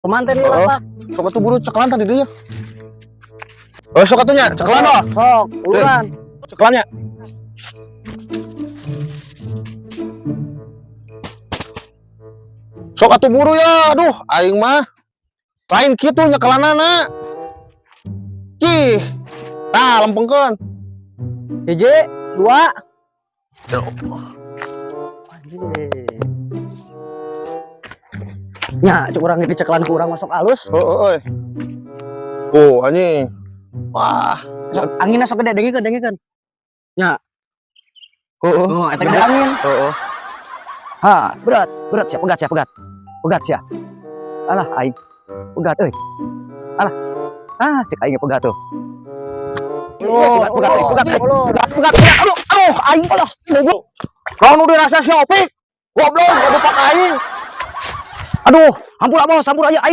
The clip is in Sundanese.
Kemanten nih Oh. lapak. Sok atuh buru cekelan tadi dia. Oh, sok atuh nya, cekelan oh. Sok, uluran. Cekelannya. Sok atuh buru ya, aduh, aing mah. Lain kitu nyekelanana. Cih. Tah, lempengkeun. Hiji, dua. Nya, cuk urang dicekelan ku urang masuk alus. Heeh, euy. Oh, anjing. Wah, Sok anginna sok gede, dengekeun, dengekeun. Nya, heeh. oh, eta gede angin. Heeh. Ha, berat, berat sia, pegat sia, pegat. Pegat sia. Alah aing. Pegat euy. Alah. Ah, cek aing pegat tuh. Pegat, pegat, euy, pegat, euy. Pegat, pegat, pegat. Aduh, aduh, aing alah. Goblok. Naon nu dirasa si Opik? Goblok, aduh pak aing. Aduh, hampura bos, hampura ya aing.